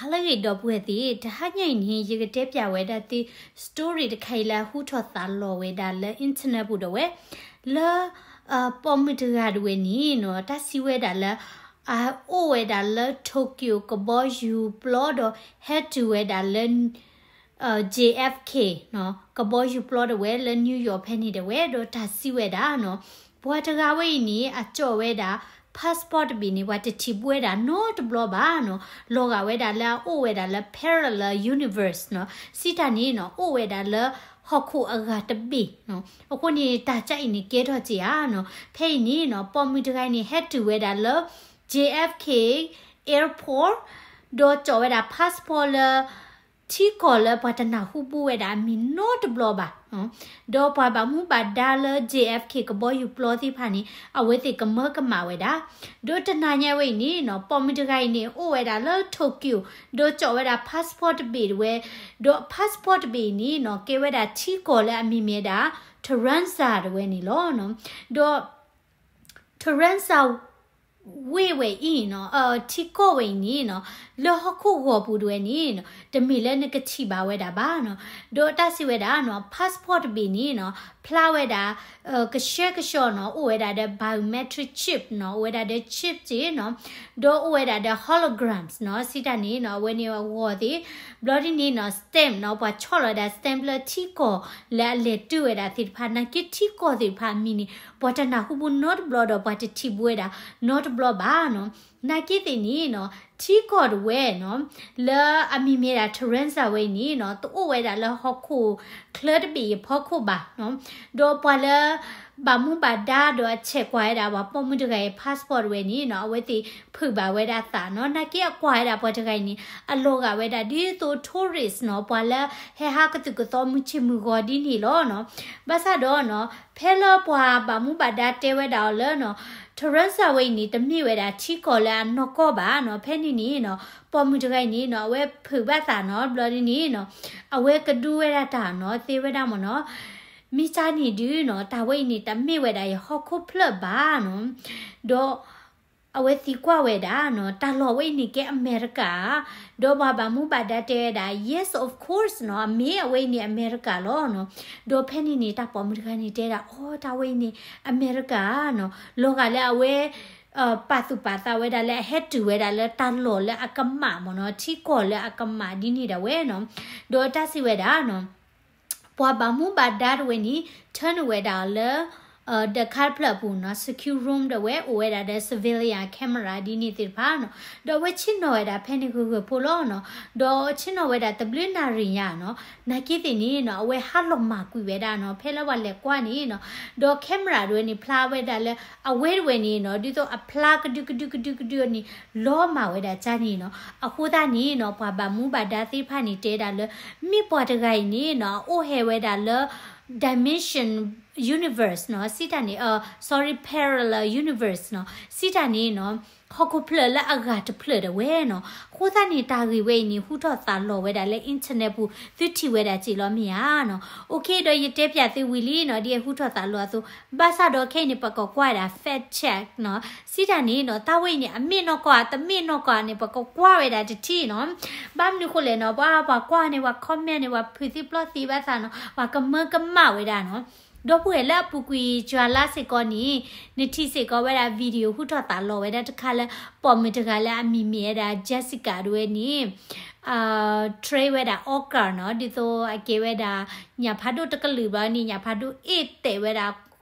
ဟါလၢအဂ့ၤ ဒီပုၢ်ဝဲၢ်သ့ၣ်, တဟါညါအံၤန့ၣ် ယကတဲပၠးဝဲဒၣ်သု story တခါအံၤလၢအဟူထီၣ်သးလီၤဝဲဒၣ်လၢ internet ပူၤဒၣ်ဝဲ, လၢ ပိာ်မုၣ်တဂၤဒၣ်ဝဲန့ၣ်နီၤ တၢ်စံးဝဲဒၣ်လၢ အအိၣ်ဝဲဒၣ်လၢ Tokyo ကဘီယူၤပျီဒီး ဟဲတုၤဝဲဒၣ်လၢ JFK နီၤ ကဘီယူၤပျီဒၣ်ဝဲလၢ New York ဖဲန့ၣ်ဒၣ်ဝဲ ဒီးတၢ်စံးဝဲဒၣ်နီၤ ပှၤတဂၤဝဲအံၤန့ၣ် အကၠီၣ်ဝဲဒၣ် passport တဘ့ၣ်န့ၣ် ပှၤတထံၣ်ဘူးဝဲဒၣ်နီတဘျီဘၣ်နီၤ, လီၤဂာ်ဝဲဒၣ်လၢအအိၣ်ဝဲဒၣ်လၢ parallel universe နီၤ, စံးတၢ်န့ၣ်နီၤ အိၣ်ဝဲဒၣ်လၢဟီၣ်ခိၣ်အဂၤတဘ့ၣ်နီၤ, အဃိန့ၣ် တၢ်ကၠၢအံၤန့ၣ်ကဲထီၣ်က့ၤဧါနီၤ, ဖဲအံၤန့ၣ်နီၤ ပိာ်မုၣ်တဂၤအံၤန့ၣ် ဟဲတုၤဝဲဒၣ်လၢ JFK airport ဒီးကၠီၣ်ဝဲဒၣ် passport လၢ ထံကီၢ်လၢပှၤတနၢ်ဟူဘူးဝဲဒၣ်အမံၤနီတဘျီဘၣ်နီၤ, ဒီးပှၤဘၣ်မူဘၣ်ဒါလၢ JFK ကဘီယူၤပျီသ့ၣ်တဖၣ်န့ၣ် အဝဲသ့ၣ်ကမၢကမၣ်ဝဲဒၣ်, ဒီးတနၤညါဝဲအံၤန့ၣ်နီၤ ပိာ်မုၣ်တဂၤအံၤန့ၣ် အိၣ်ဝဲဒၣ်လၢ Tokyo ဒီးကၠီၣ်ဝဲဒၣ် passport တဘ့ၣ်ဒၣ်ဝဲ, ဒီး passport တဘ့ၣ်အံၤန့ၣ်နီၤ ကဲဝဲဒၣ်ထံကီၢ်လၢအမံၤမ့ၢ်ဒၣ် Terranza ဒၣ်ဝဲန့ၣ်လီၤနီၤ, ဒီး Terranza ဝ့ၢ်ဝဲအံၤနီၤ ထံကီၢ်ဝဲအံၤန့ၣ်နီၤ လၢဟီၣ်ခိၣ်ဂီၤပူၤဒၣ်ဝဲန့ၣ်နီၤ တမ့ၢ်လၢနကထံၣ်ဘၣ်ဝဲဒၣ်ဘၣ်နီၤ, ဒီးတၢ်စံးဝဲဒၣ်နီၤ passport တဘ့ၣ်န့ၣ်နီၤ ဖျါဝဲဒၣ် ကဆှဲကဆှီနီၤ အိၣ်ဝဲဒၣ်ဒီး biometric chip နီၤ အိၣ်ဝဲဒၣ်ဒီး chip က့နီၤ, ဒီးအိၣ်ဝဲဒၣ်ဒီး holograms နီၤ စံးတၢ်န့ၣ်နီၤ အဝဲန့ၣ်အဂီၢ်သ့ၣ်, ဘျီဒ်န့ၣ်နီၤ stamp နီၤ ပှၤဆီၣ်လီၤဝဲဒၣ် stamp လၢထံကီၢ်လၢအလဲၤတုၤဝဲဒၣ်သ့ၣ်တဖၣ် နာ်က့ထံကီၢ်သ့ၣ်တဖၣ်အမံၤန့ၣ် ပှၤတနၢ်ဟူဘူးနီတဘျီဒီး ပှၤတထံၣ်ဘူးဝဲဒၣ်နီတဘျီဘၣ်နီၤ, နာ်က့သ့ၣ်န့ၣ်နီၤ ထံကီၢ်ဒၣ်ဝဲနီၤ လၢအမံၤမ့ၢ်ဒၣ် Terranza ဝဲအံၤန့ၣ်နီၤ တအိၣ်ဝဲဒၣ်လၢဟီၣ်ခိၣ်ချၢတဘ့ၣ်အံၤအဖီခိၣ်ဘၣ်နီၤ, ဒီးပှၤလၢ ဘၣ်မူဘၣ်ဒါဒီးအဆဲးကွၢ်ဝဲဒၣ်ပှၤပိာ်မုၣ်တဂၤအံၤ passport ဝဲန့ၣ်နီၤ အဝဲသ့ၣ်ဖုးဘၣ်ဝဲဒၣ်သးနီၤ, နာ်က့အကွၢ်ဝဲဒၣ်ပှၤတဂၤအံၤန့ၣ် အလီၤဂာ်ဝဲဒၣ်ဒ်သိး tourist နီၤ ပှၤလၢဟဲဟးကသုၣ်ကသီမုၢ်ဆ့ၣ်မုၢ်ဂီၤဒ်န့ၣ်လီၤနီၤ, ဘၣ်ဆၣ်ဒီးနီၤ ဖဲလၢပှၤဘၣ်မူဘၣ်ဒါတဲဝဲဒၣ်အီၤလၢနီၤ Terranza ဝဲအံၤန့ၣ် တမ့ၢ်ဝဲဒၣ်ထံကီၢ်လၢအနီၢ်ကီၢ်ဘၣ်နီၤ, ဖဲန့ၣ်န့ၣ်နီၤ ပိာ်မုၣ်တဂၤအံၤန့ၣ်နီၤ အဝဲဖုးဘၣ်သးနီၤ ဘျီဒ်န့ၣ်နီၤ အဝဲကဒူဝဲဒၣ်တၢ်နီၤ သ့ဝဲဒၣ်မ့ၢ်နီၤ မ့ၢ်ကၢ်န့ၣ်ဒုးနီၤ တၢ်ဝဲအံၤန့ၣ် တမ့ၢ်ဝဲဒၣ်ယဟီၣ်ခိၣ်ဖျၢၣ်ဘၣ်နီၤ, ဒီး အဝဲသံကွၢ်ဝဲဒၣ်နီၤ တၢ်လီၢ်ဝဲအံၤန့ၣ်ကဲအမဲရကၤ, ဒီးပှၤဘၣ်မူဘၣ်ဒါတဲဝဲဒၣ် yes of course နီၤ အမ့ၢ်အဝဲအံၤန့ၣ်အမဲရကၤလီၤနီၤ, ဒီးဖဲန့ၣ်န့ၣ် တၢ်ပိာ်မုၣ်တဂၤန့ၣ်တဲဒၣ် အိ တၢ်ဝဲအံၤန့ၣ် အမဲရကၤနီၤ, လီၤဂာ်လၢအဝဲ ပာ်သူၣ်ပာ်သးဝဲဒၣ်လၢအဟဲတုၤဝဲဒၣ်လၢတၢ်လီၢ်လၢအကမၣ်မ့ၢ်နီၤ ထံကီၢ်လၢအကမၣ်ဒ်န့ၣ်ဒၣ်ဝဲနီၤ, ဒီးတၢ်စံးဝဲဒၣ်နီၤ ပှၤဘၣ်မူဘၣ်ဒါတဝဲန့ၣ် ထၢနုာ်ဝဲဒၣ်အီၤလၢ ဒီးခါတဖျၢၣ်အပူၤနီၤ secure room ဒၣ်ဝဲ အိၣ်ဝဲဒၣ်ဒီး civilian camera ဒ်န့ၣ်သ့ၣ်တဖၣ်နီၤ, ဒီးအဝဲဆ့ၣ်နီၤဝဲဒၣ်ဖဲန့ၣ်ဂၢၢ်ဂၢၢ်ဖိလီၤနီၤ, ဒီးဆ့ၣ်နီၤဝဲဒၣ်တဘျုးနၣ်ရံၣ်ညါနီၤ, နာ်က့သ့ၣ်န့ၣ်နီၤ အဝဲဟးလီၤမၢ်ကွံာ်ဝဲဒၣ်နီၤ ဖဲလၢပှၤလဲၤကွၢ်န့ၣ်နီၤ, ဒီး camera ဒၣ်ဝဲန့ၣ် ဖျါဝဲဒၣ်လၢ အဝဲတဝဲန့ၣ်နီၤ ဒ်သိးအဖျါကဒုကဒုကဒုကဒုန့ၣ် လီၤမၢ်ဝဲဒၣ်ကၢ်န့ၣ်နီၤ, အဃိသတးန့ၣ်နီၤ ပှၤဘၣ်မူဘၣ်ဒါသ့ၣ်တဖၣ်န့ၣ်တဲဒၣ်လၢ မ့ၢ်ပှၤတဂၤအံၤန့ၣ်နီၤ အအိၣ်ဟဲဝဲဒၣ်လၢ dimension universe နီၤ စံးတၢ်န့ၣ် sorry parallel universe နီၤ စံးတၢ်န့ၣ်နီၤ ဟီၣ်ခိၣ်ဖျၢၣ်လၢအဂၤတဖျၢၣ်ဒၣ်ဝဲနီၤ, အဃိသတးန့ၣ် တၢ်ဂ့ၢ်ဝဲအံၤန့ၣ် ဟူထီၣ်သးလီၤဝဲဒၣ်လၢ internet ပူၤ သုထံၣ်ဝဲဒၣ်က့ၤလီၤမ့ၢ်ဧါနီၤ, okay ဒီးယတဲပၠးသုဝံၤလံနီၤ ဒ်အဟူထီၣ်သးလီၤအသိး, ဘၣ်ဆၣ်ဒီးခဲအံၤန့ၣ် ပကကွၢ်ဝဲဒၣ် fact check နီၤ, စံးတၢ်န့ၣ်နီၤ တၢ်ဝဲအံၤန့ၣ် အမ့ၢ်နီၢ်ကီၢ်ဧါ တမ့ၢ်နီၢ်ကီၢ်ဧါန့ၣ် ပကကွၢ်ဝဲဒၣ်တထံၣ်နီၤ, ဘၣ်မနုၤဃိလဲၣ်နီၤ ပှၤ ပှၤကွၢ်န့ၣ် ပှၤ comment န့ၣ် ပှၤဖုးသံပျီၢ်သံဘၣ်သးနီၤ ပှၤကမၢကမၣ်ဝဲဒၣ်နီၤ, ဒီပုၢ်ဝဲၢ်လၢအပူၤကွံာ် July စ့ၢ်ကီးန့ၣ် နထံၣ်စ့ၢ်ကီးဝဲဒၣ် video ဟူထီၣ်သးလီၤဝဲဒၣ်တခါလၢ ပိာ်မုၣ်တဂၤလၢအမံၤမ့ၢ်ဝဲဒၣ် Jessica ဒၣ်ဝဲန့ၣ် train ဝဲဒၣ် orca နီၤ, ဒ်သိးအကဲဝဲဒၣ် ညၣ်ဖးဒိၣ်တကလုာ်ဘၣ်န့ၣ် ညၣ်ဖးဒိၣ်အ့ၣ်တဲာ်ဝဲဒၣ်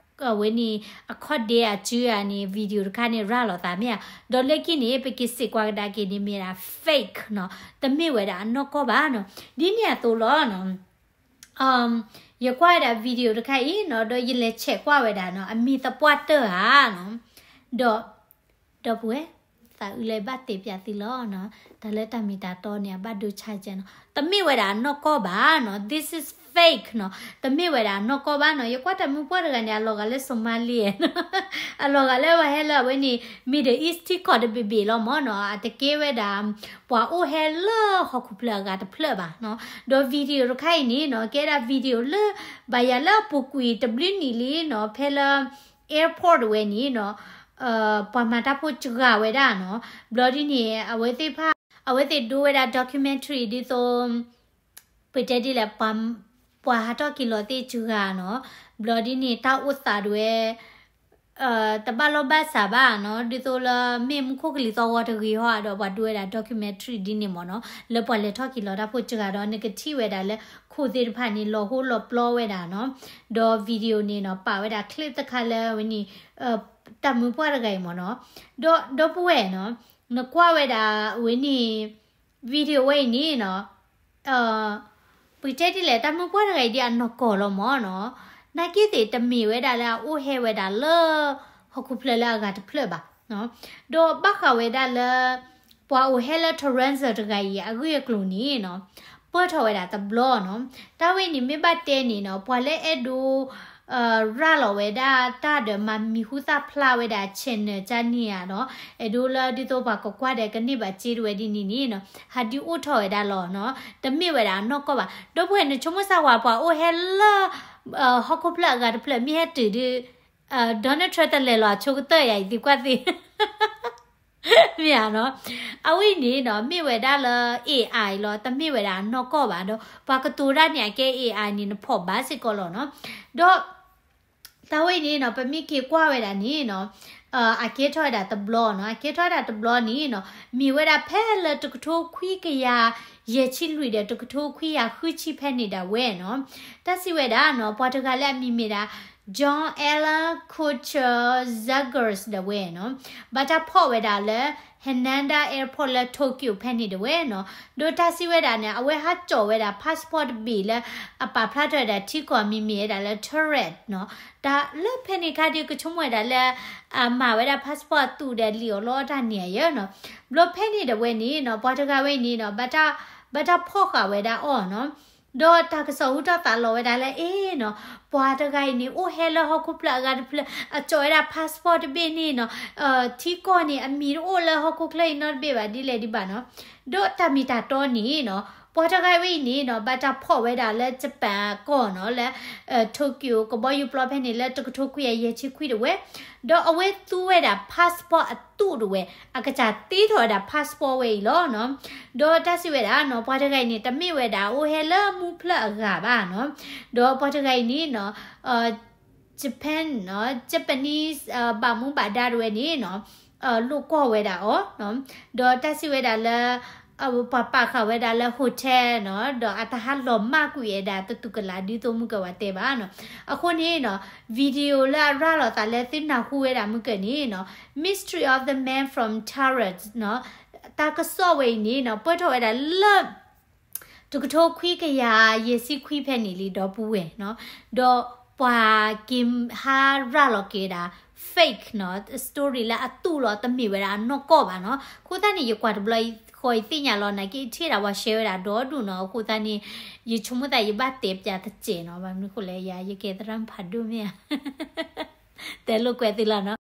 အဝဲန့ၣ် အခီၣ်ဒ့အစုဧါန့ၣ် video တခါန့ၣ် ရၤလီၤသးမ့ၢ်ဧါ, ဒီးလၢခံန့ၣ် ပက့ၤစ့ၢ်ကွၢ်ကဒါက့ၤန့ၣ်မ့ၢ်ဒၣ် fake နီၤ, တမ့ၢ်ဝဲဒၣ်အနီၢ်ကီၢ်ဘၣ်နီၤ, ဒ်န့ၣ်အသိးလီၤနီၤ ယကွၢ်ဝဲဒၣ် video တခါအံၤနီၤ ဒီးယလဲၤဆဲးကွၢ်ဝဲဒၣ်နီၤ အမံၤသပှၢ်တၢၢ်ဧါနီၤ, ဒီး ဒီပုၢ်ဝဲၢ် သးအုးလၢဘၣ်တဲပၠးသုလီၤနီၤ, တၢ်လၢတၢ်မ့ၢ်တၢ်တီန့ၣ် အဘၣ်ဒိဆါကဲနီၤ, တမ့ၢ်ဝဲဒၣ်အနီၢ်ကီၢ်ဘၣ်နီၤ, this is fake နီၤ, တမ့ၢ်ဝဲဒၣ်အနီၢ်ကီၢ်ဘၣ်နီၤ, ယကွၢ်တၢ်မုၢ်ပှၢ်တဂၤန့ၣ် အလီၤဂာ်လၢ Somali နီၤ, အလီၤဂာ်လၢပှၤဟဲလၢအဝဲန့ၣ် Middle East ထံကီၢ်တဘ့ၣ်ဘ့ၣ်လီၤမ့ၢ်နီၤ, အတကဲဝဲဒၣ် ပှၤအိၣ်ဟဲလၢဟီၣ်ခိၣ်ဖျၢၣ်အဂၤတဖျၢၣ်ဘၣ်နီၤ, ဒီး video တခါအံၤန့ၣ်နီၤ ကဲဒၣ် video လၢ ဘၣ်ယၤလၢအပူၤကွံာ်တဘျုးနံၣ်လံနီၤ, ဖဲလၢ airport ဝဲန့ၣ်နီၤ, ပှၤမၤတၢ်ဖိစှၤဝဲဒၣ်နီၤ, ဘျီဒ်န့ၣ် အဝဲသ့ၣ်တဖၣ် အဝဲသ့ၣ်ဒိဝဲဒၣ် documentary ဒ်သိး ပတဲဒ်လဲၣ် ပှၤဟးထီၣ်က့ၤလီၤသ့ၣ်စှၤနီၤ, ဘျီဒ်န့ၣ် တၢ်အိၣ်သးဒၣ်ဝဲ တဘၣ်လီၢ်ဘၣ်စးဘၣ်နီၤ, ဒ်သိးလၢမ့ၢ်မူခိၣ်ကလံၤသီၣ်ဂီၤတဂ့ၤဟီဒီး ပှၤဒိဝဲဒၣ် documentary ဒ်န့ၣ်မ့ၢ်နီၤ, လၢပှၤလဲၤထီၣ်က့ၤလီၤတၢ်ဖိစှၤဒီး နကထံၣ်ဝဲဒၣ်လၢ ခိၣ်သ့ၣ်တဖၣ်န့ၣ် လီၤဟိလီၤပျီဝဲဒၣ်နီၤ, ဒီး video န့ၣ်နီၤ ပာ်ဝဲဒၣ် clip တခါလၢဝဲန့ၣ် တၢ်မုၢ်ပှၢ်တဂၤအံၤမ့ၢ်နီၤ, ဒီး ဒီပုၢ်ဝဲၢ်နီၤ, နကွၢ်ဝဲဒၣ်ဝဲန့ၣ် video ဝဲအံၤန့ၣ်နီၤ, ပတဲဒ်လဲၣ် တၢ်မုၢ်ပှၢ်တဂၤအံၤဒ်အနီၢ်ကီၢ်လီၤမ့ၢ်နီၤ, နာ်က့သ့ၣ်တမ့ၢ်ဝဲဒၣ်လၢအအိၣ်ဟဲဝဲဒၣ်လၢ ဟီၣ်ခိၣ်ဖျၢၣ်လၢအဂၤတဖျၢၣ်ဘၣ်, ဒီးဘၣ်ဃးဝဲဒၣ်လၢ ပှၤအိၣ်ဟဲလၢ Toronto တဂၤအံၤ အဂ့ၢ်အကျိၤန့ၣ်နီၤ, ပၢၢ်ထီၣ်ဝဲဒၣ်တဘျီနီၤ, တၢ်ဝဲန့ၣ်မ့ၢ်ဘၣ်တဲန့ၣ်နီၤ, ပှၤလၢအဲၣ်ဒိး ရၤလီၤဝဲဒၣ်တၢ်ဒီးမၤမံၤဟူသၣ်ဖျါဝဲဒၣ် channel ကန့ၢ်ဧါဒီး အဲၣ်ဒိးလၢဒ်သိးပှၤကကွၢ်ဒီးကန့ၢ်ဘၣ်စ့တဝဲဒ်န့ၣ်န့ၣ်နီၤ, ဟးဒုးအိၣ်ထီၣ်ဝဲဒၣ်လီၤနီၤ, တမ့ၢ်ဝဲဒၣ်အနီၢ်ကီၢ်ဘၣ်, ဒီပုၢ်ဝဲၢ် နဆိကမိၣ်စၢ်ဝဲ ပှၤအိၣ်ဟဲလၢ ဟီၣ်ခိၣ်ဖျၢၣ်အဂၤတဖျၢၣ် မ့ၢ်ဟဲတုၤဒုး Donald Trump တလဲၤလီၤအဆိကတၢၢ်ယၤအံၤသံကွၢ်သ့ မ့ၢ်ဧါနီၤ, အဝဲအံၤန့ၣ်နီၤ မ့ၢ်ဝဲဒၣ်လၢ AI လီၤ, တမ့ၢ်ဝဲဒၣ်အနီၢ်ကီၢ်ဘၣ်ဒီး ပှၤကတိၤတၢ်န့ၣ် အကဲ AI န့ၣ် နဖီၣ်ဘၣ်စ့ၢ်ကီးလီၤနီၤ, ဒီး တၢ်ဝဲအံၤန့ၣ်နီၤ ပမ့ၢ်က့ၤကွၢ်ဝဲဒၣ်န့ၣ်နီၤ အကဲထီၣ်ဝဲဒၣ်တဘျီနီၤ, အကဲထီၣ်ဝဲဒၣ်တဘျီန့ၣ်နီၤ မ့ၢ်ဝဲဒၣ်ဖဲလၢတကထိခွံကယၤယဲၢ်ဆံလွံၢ်ဒီး တကထိခွံကယၤဃုဆံဖဲန့ၣ်ဒၣ်ဝဲနီၤ, တၢ်စံးဝဲဒၣ်နီၤ ပှၤတဂၤလၢအမံၤမ့ၢ်ဒၣ် John Alan Coulter Zagors ဒၣ်ဝဲနီၤ, ဘၣ်တၢ်ဖီၣ်ဝဲဒၣ်လၢ Haneda Airport လၢ Tokyo ဖဲန့ၣ်ဒၣ်ဝဲနီၤ, ဒီးတၢ်စံးဝဲဒၣ်န့ၣ် အဝဲဟးကၠီၣ်ဝဲဒၣ် passport တဘ့ၣ်လၢ အပာ်ဖျါထီၣ်ဝဲဒၣ်ထံကီၢ်အမံၤမ့ၢ်ဝဲဒၣ်လၢ Tibet နီၤ, တၢ်လၢဖဲန့ၣ်ခါဒီး ကဆိကမိၣ်ဝဲဒၣ်လၢ အမၤဝဲဒၣ် passport အသူးဒီးလံာ်အီၣ်လီအီၣ်တၢ်န့ၣ်အယဲၢ်နီၤ, ဘျီဖဲန့ၣ်ဒၣ်ဝဲန့ၣ်နီၤ ပှၤတဂၤဝဲအံၤန့ၣ်နီၤ ဘၣ်တၢ်ဖီၣ်ဃာ်ဝဲဒၣ်အီၤနီၤ, ဒီးတၢ်ကစီၣ်ဟူထီၣ်သးလီၤဝဲဒၣ်လၢ အ့နီၤ ပှၤတဂၤအံၤန့ၣ် အိၣ်ဟဲလၢဟီၣ်ခိၣ်ဖျၢၣ်အဂၤတဖျၢၣ် အကၠီၣ်ဝဲဒၣ် passport တဘ့ၣ်န့ၣ်နီၤ, ထံကီၢ်န့ၣ် အမံၤတအိၣ်လၢဟီၣ်ခိၣ်ချၢအံၤနီတဘ့ၣ်ဘၣ်ဒ်လဲၣ်ဒံးဘၣ်နီၤ, ဒီးတၢ်မ့ၢ်တၢ်တီန့ၣ်နီၤ ပှၤတဂၤဝဲအံၤန့ၣ်နီၤ ဘၣ်တၢ်ဖီၣ်ဝဲဒၣ်လၢ Japan ကီၢ်နီၤ လၢ Tokyo ကဘီယူၤပျီဖဲန့ၣ်လၢတကထိခွံကယၤယဲၢ်ဆံခွံဒၣ်ဝဲ, ဒီးအဝဲသူဝဲဒၣ် passport အသူးဒၣ်ဝဲ အကစၢ်တ့ထီၣ်ဝဲဒၣ် passport ဝဲအံၤလီၤနီၤ, ဒီးတၢ်စံးဝဲဒၣ်နီၤ ပှၤတဂၤအံၤန့ၣ် တမ့ၢ်ဝဲဒၣ်အိၣ်ဟဲလၢမူဖျၢၣ်အဂၤဘၣ်နီၤ, ဒီးပှၤတဂၤအံၤန့ၣ်နီၤ Japan နီၤ Japanese ဘၣ်မူဘၣ်ဒါဒၣ်ဝဲန့ၣ်နီၤ လိာ်ကွီၢ်ဝဲဒၣ်အီၤနီၤ, ဒီးတၢ်စံးဝဲဒၣ်လၢ ပှၤပာ်ဃာ်ဝဲဒၣ်လၢ hotel နီၤ ဒီးအတဟးလီၤမၢ်ကွံာ်ဝဲဒၣ်တတူၢ်ကလာ်ဒ်သိးမုၢ်ကၢဝဲတဲဘၣ်နီၤ, အဃိန့ၣ်နီၤ video လၢအရၤလီၤသးလၢသုနၢ်ဟူဝဲဒၣ်မုၢ်ကၢန့ၣ်နီၤ Mystery of the Man from Tibet နီၤ, တၢ်ကစီၣ်ဝဲအံၤန့ၣ်နီၤ ပၢၢ်ထီၣ်ဝဲဒၣ်လၢ တကထိခွံကယၤယဲၢ်ဆံခွံဖဲန့ၣ်လံ ဒီပုၢ်ဝဲၢ်နီၤ, ဒီးပှၤက့ၤဟးရၤလီၤက့ၤဝဲဒၣ် fake နီၤ story လၢအသူးလီၤ တမ့ၢ်ဝဲဒၣ်အနီၢ်ကီၢ်ဘၣ်နီၤ, အဃိသတးန့ၣ် ယကွၢ်တဘျီဃီယသ့ၣ်ညါလီၤ နာ်က့ယထံၣ်ဒၣ်ပှၤ share ဝဲဒၣ်ဒီဒူၣ်နီၤ, အဃိသတးန့ၣ် ယဆိကမိၣ်သးယဘၣ်တဲပျးတစဲးနီၤ, ဘၣ်မနုၤဃိလဲၣ် ယၤယကဲသရၣ်ဖးဒိၣ်မ့ၢ်ဧါ, တဲလိာ်ကွဲသုလီၤနီၤ.